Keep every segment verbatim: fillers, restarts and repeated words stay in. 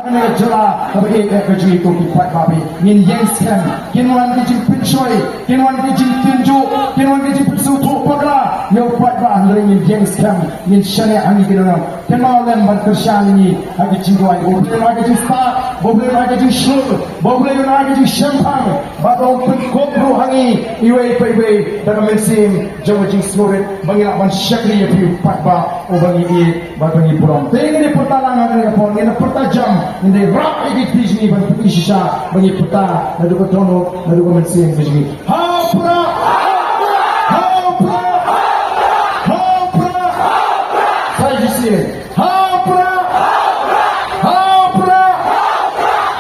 Kane ka jylla kaba ïeit ka jong ngi ko ki paidbah, ngin ïeng skhem. Kin wan ki jingpynshoi, kin wan ki jingtynjuh, kin wan ki jingpynsngewthuh bakla ïa u paidbah, hynrei ngin ïeng skhem, ngin shaniah ha ngi ki nongïalam. Kynmaw lem ban kyrshan ïa ngi ha ki jingduwai. Ba U Blei un ai ka jingstad, ba U Blei un ai ka jingshlur, ba U Blei un ai ka jingshemphang, bad ba un pynkup ruh ha ngi iwei pa iwei da ka mynsiem jong ka jingsngewrit, ba ngin lah ban shakri ïa phi u paidbah uba ngi ïeit bad ba ngi burom. Te ngin ïa pyrta lang ha kane ka por, ngin ïa pyrta jam, ngin ïa rap ïa ki kti jong ngi ban pyni shisha ba ngi pyrta naduh ka dohnud, naduh ka mynsiem ka jong ngi. Ha u Prah! Ha u Prah! Ha u Prah! Sa shisien. Ha u Prah! Ha u Prah!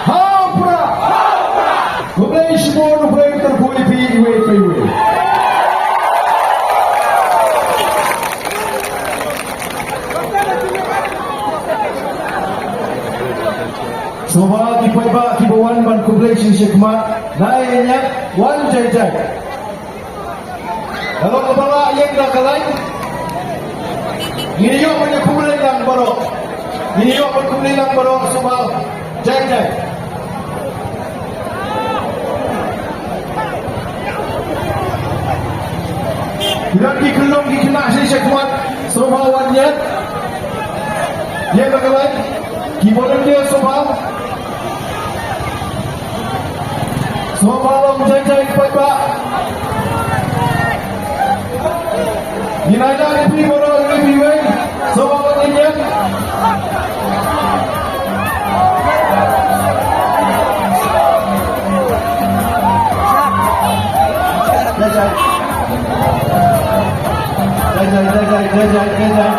Ha u Prah! Khublei shibun, U Blei un kyrkhu ïa phi iwei pa iwei. Sngewbha ki paidbah kiba wan ban khublei shisha khmat, nai ïa wan jai jai. Ka long kaba lah ïeng da ka lain. Ngin ïoh ban ïa khublei lang baroh. Ngin ïoh ban khublei lang baroh, sngewbha. Jai jai. Ki don ki khyllung ki khynnah shisha khmat, sngewbha wan ïeng. Ïeng da ka lain. Ki volunteer sngewbha. Sngewbha long jai jai paidbah. Ngin ai da ïa phi baroh ïa phi wei. Sngewbha long jai jai. Jai jai. Jai jai, jai jai, jai jai, jai jai.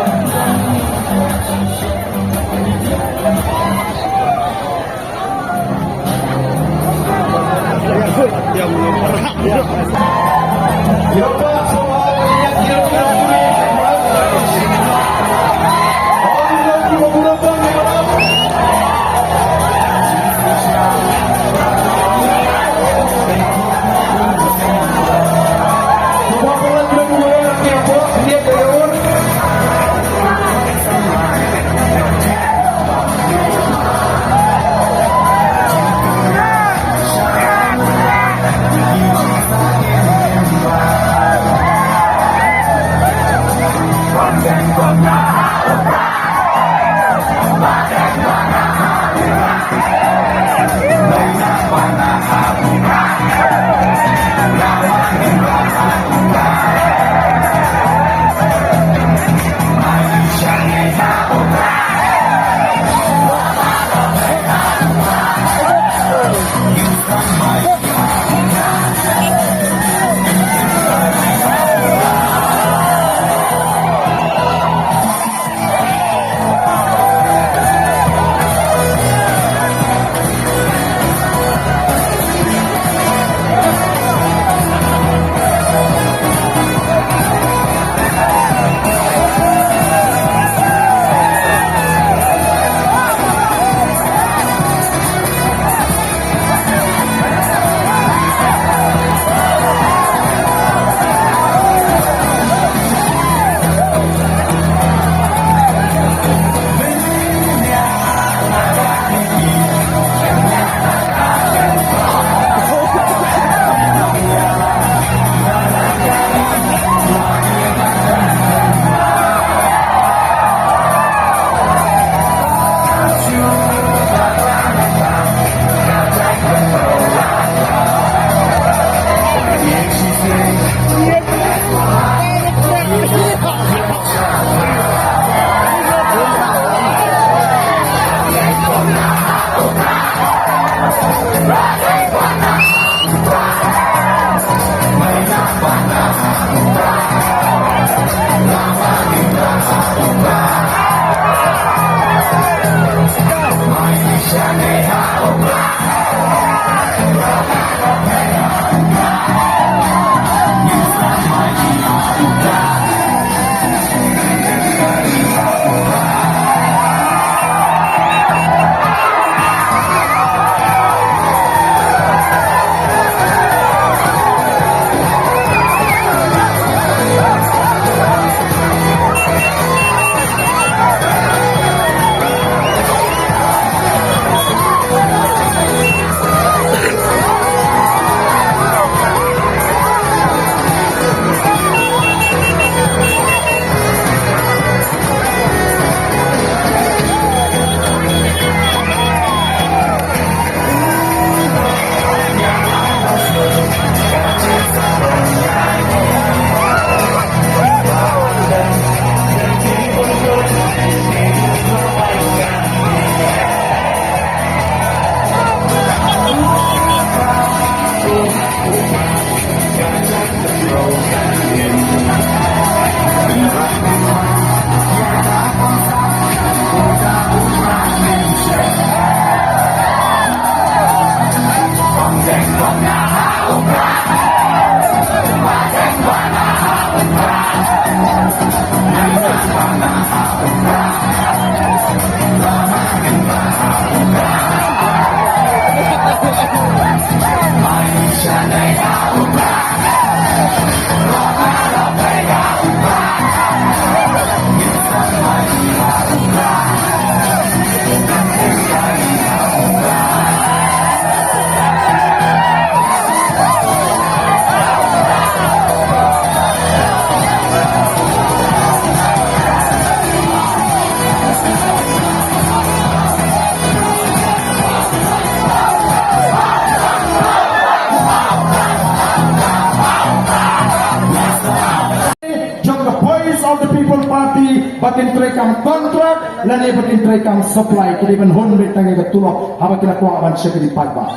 treikam contract lane ba kin treikam supply, ki dei ban hun beit tang ïa ka tulop haba ki la kwah ban shakri paidbah.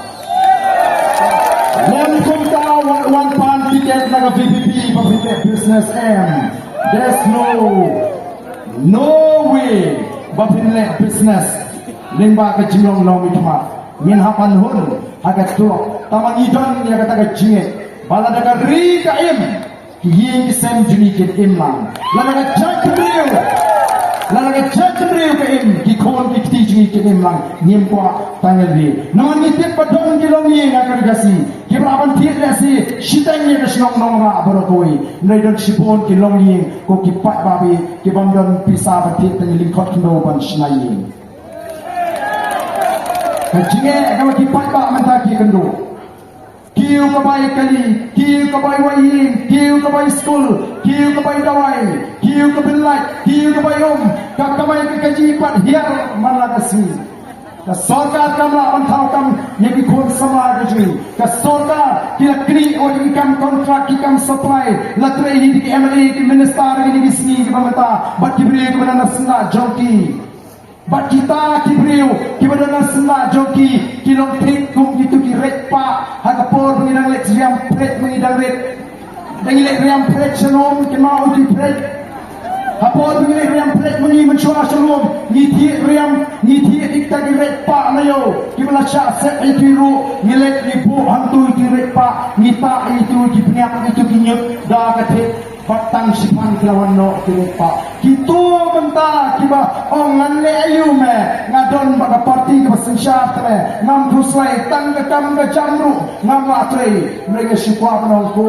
Lem kumta, wat wan pan tiket na ka V P P ba phin leh business em. There's no, no way ba phin leh business lyngba ka jinglong nongmihkhmat. Ngin hap ban hun ha ka tulop, tangba ngi don ïa kata ka jingngeit ba lada ka ri ka im, ki ïing ki sem jong ngi kin im lang. Lada ka jaitbynriew, lada ka jaitbynriew ka im, ki khun ki kti jong ngi kin im lang. Ngim kwah tang ïa lade. Namar ngi tip ba don ki longïing ha ka ri Khasi kiba lah ban thied lehse shiteng ïa ka shnong Nongrah baroh kawei. Hynrei don shibun ki longïing ko ki paidbah ba ki bym don pisa ban thied tang ïa lyngkot khyndew ban shna ïing. Ka jingeh kaba ki paidbah mynta ki kynduh. Kiew ka bai kali, kiew ka bai wai ïing, kiew ka bai skul, kiew ka bai dawai, kiew ka byllait, kiew ka bai um, ka kamai ka kajih pat hiar man la ka sngi. Ka sorkar kam lah ban thaw kam ïa ki khun samla ka jong ngi. Ka sorkar ki la knieh ïa ki kam contract, ki kam supply, la trei hi ki M L A, ki minister, ki ki sngi kiba mynta, bad ki briew kiba na syndah jong ki. Bad kita ki briew kiba don na syndah jong ki, ki long thik kum kito ki rek pa, ha ka por ba ngi dang leit riam pret, ba ngi dang leit, ba ngi leit riam pret sha lum, ki ma u ti pret. Ha por ba ngi leit riam pret, ba ngi mynshuwa sha lum, ngi thied riam, ngi thied ïa kita ki rek pa na ïew, kiba la shah set ïa ki ruh, ngi leit ngi buh hangto ïa ki rek pa, ngi tah ïa ito ki bniat, ito ki ñiut da ka thied. Bad tang shiphang ki la wan noh ki rek pa. Kito mynta kiba ong ngan leh aïu me, nga don bad ka parti kaba synshar te me, ngam khuslai tang ka kam ka jam ruh ngam lah trei. Hynrei nga shu kwah ban ong ko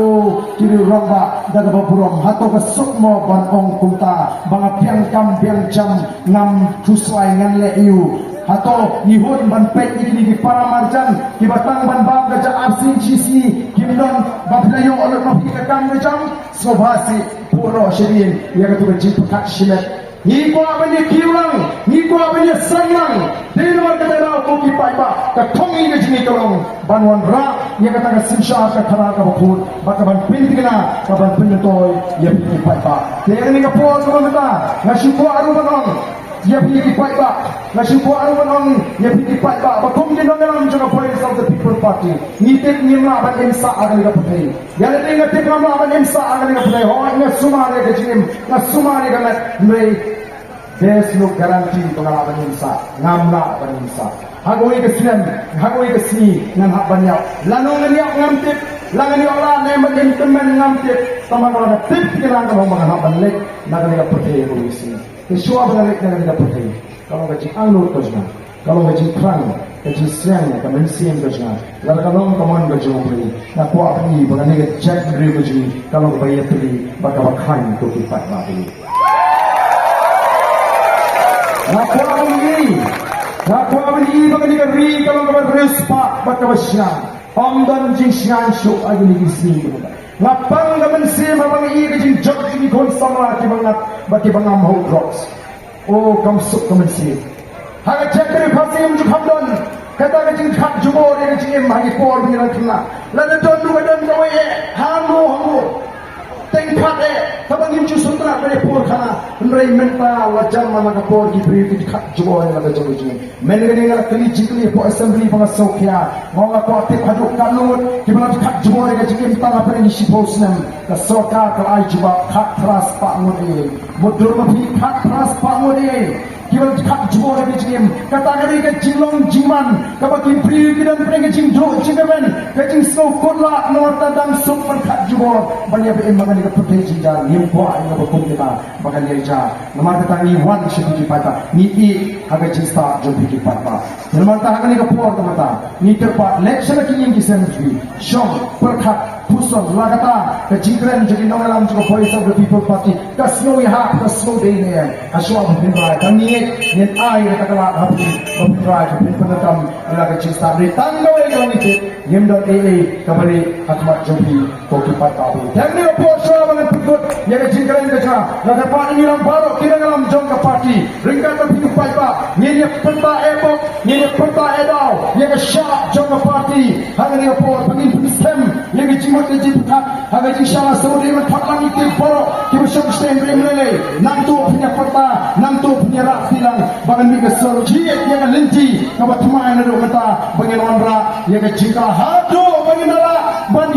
ki riew rangbah da kaba burom, hato ka suk mo ban ong kumta ba nga biang kam biang jam, ngam khuslai ngan leh aïu? Hato ngi hun ban peit ïa kine ki para marjan kiba tang ban bam ka ja arsien shisngi, kim don ba phi la ïoh lut ma phi ka kam ka jam? Sngewbha seh, buh noh shadien ïa katu ka jingpyrkhat shimet. Ngi kwah ban ïa kiew lang, ngi kwah ban ïa seng lang. Dei namar kata ka daw ko ki paidbah, ka thong ïa ka jingïeit ka long ban wanrah ïa kata ka synshar ka khadar kaba khuid, bad ka ban pynthikna, ka ban pynmyntoi ïa phi ki paidbah. Te ha kane ka por kaba mynta nga shu kwah ruh ban ong ïa phi ki paidbah, nga shu kwah ruh ban ong ïa phi ki paidbah ba kum ki nongïalam jong ka Voice of the People Party, ngi tip ngim lah ban im sah ha kane ka pyrthei. Ïa lade nga tip ngam lah ban im sah ha kane ka pyrthei. Hooid, nga sumar ïa ka jingim, nga sumar ïa ka met, hynrei there's no guarantee ba nga lah ban im sah, ngam lah ban im sah. Ha kawei ka snem, ha kawei ka sngi ngan hap ban ïap. Lano ngan ïap ngam tip, la ngan ïoh lad ne ban im tymmen ngam tip. Tangba kaba nga tip, kane ka long ba ngan hap ban leit na kane ka pyrthei ha kawei ka sngi. Te shuwa ba nga leit na kane ka pyrthei, ka long ka jingangnud ka jong nga, ka long ka jingthrang, ka jingsneng, ka mynsiem ka jong nga. Lada ka long ka mon ka jong U Blei, nga kwah ban ïohi ba kane ka jaitbynriew ka jong ngi ka long kaba ïatylli bad kaba khlaiñ, ko ki paidbah. Nga kwah ban ïohi, nga kwah ban ïohi ba kane ka ri ka long kaba riewspah bad kaba shngaiñ. Ym don jingshngaiñ shuh ha kine ki sngi. Nga pang ka mynsiem haba nga ïohi ka jingjop jong ki khun samla kiba ngat bad kiba ngam haw drugs. O, kam suk ka mynsiem. Ha ka jaitbynriew Khasi ym ju kham don kata ka jingkhat jubor ïa ka jingim ha ki por ba ngi dang khynnah. Lada don ruh ka don kawei eh, hangno hangno. Teng khat eh, kaba ngim ju sngewtynnat ban ïa por khana. Hynrei mynta la jan man la ka por ki briew ki khat jubor ïa la ka jong ka jingim. Mynta kane nga la kylli jingkylli hapoh Assembly ba nga sngewkhia. Nga ong nga kwah tip haduh katno ngut kiba la khat jubor ïa ka jingim tang hapdeng shiphew snem. Ka sorkar ka la ai jubab khatphra spah ngut eiei. Mutdur ma phi, khatphra spah ngut eiei kiba la khat jubor ïa ka jingim. Kata ka dei ka jinglong jingman kaba ki briew ki don pdeng ka jingduh jingkyrmen, ka jingsngew kut lah, namar ta dang suk ban khat jubor ban ïa ba im ha kane ka pyrthei jynjar. Ngim kwah ïa kaba kum kita ba kan ïa jia. Namar kata ngi wan sha phi ki paidbah, ngi ïeh ha ka jingstad jong phi ki paidbah. Namar kata ha kane ka por ka mynta ngi kyrpad leit sha la ki ïing ki sem jong phi, shong, pyrkhat, pyrshang. La kata ka jingkren jong ki nongïalam jong ka Voice of the People Party ka sngew ïahap, ka sngew dei ne em. Hashuwa ba phin rai, tang ngi ngeit ngin ai kata ka lad ha phi ba phin rai, ba phin pyndonkam ïa la ka jingstad. Dei tang kawei ka long ngi tip, ngim don ei ei kaba lieh ha khmat jong phi. Ko ki paidbah, te ha kane ka por shuwa ba ngan pynkut ïa ka jingkren ka jong nga, nga kyrpad ïa ngi lang baroh ki nongïalam jong ka party, ryngkat bad phi ki paidbah, ngin ïa pyrta eh bok, ngin ïa pyrta eh daw ïa ka shap jong ka party. Ha kane ka por ba ngin pynskhem ïa ka jingmut ka jingpyrkhat ha ka jingshah la sawdong, ban phah lang ïa ki baroh kiba shong shatei rim lei lei. Nangta phin ïa pyrta ka sor jied ïa ka lynti kaba thymmai naduh mynta ba ngin wanrah ïa ka jingkha haduh ba ngin da lah ban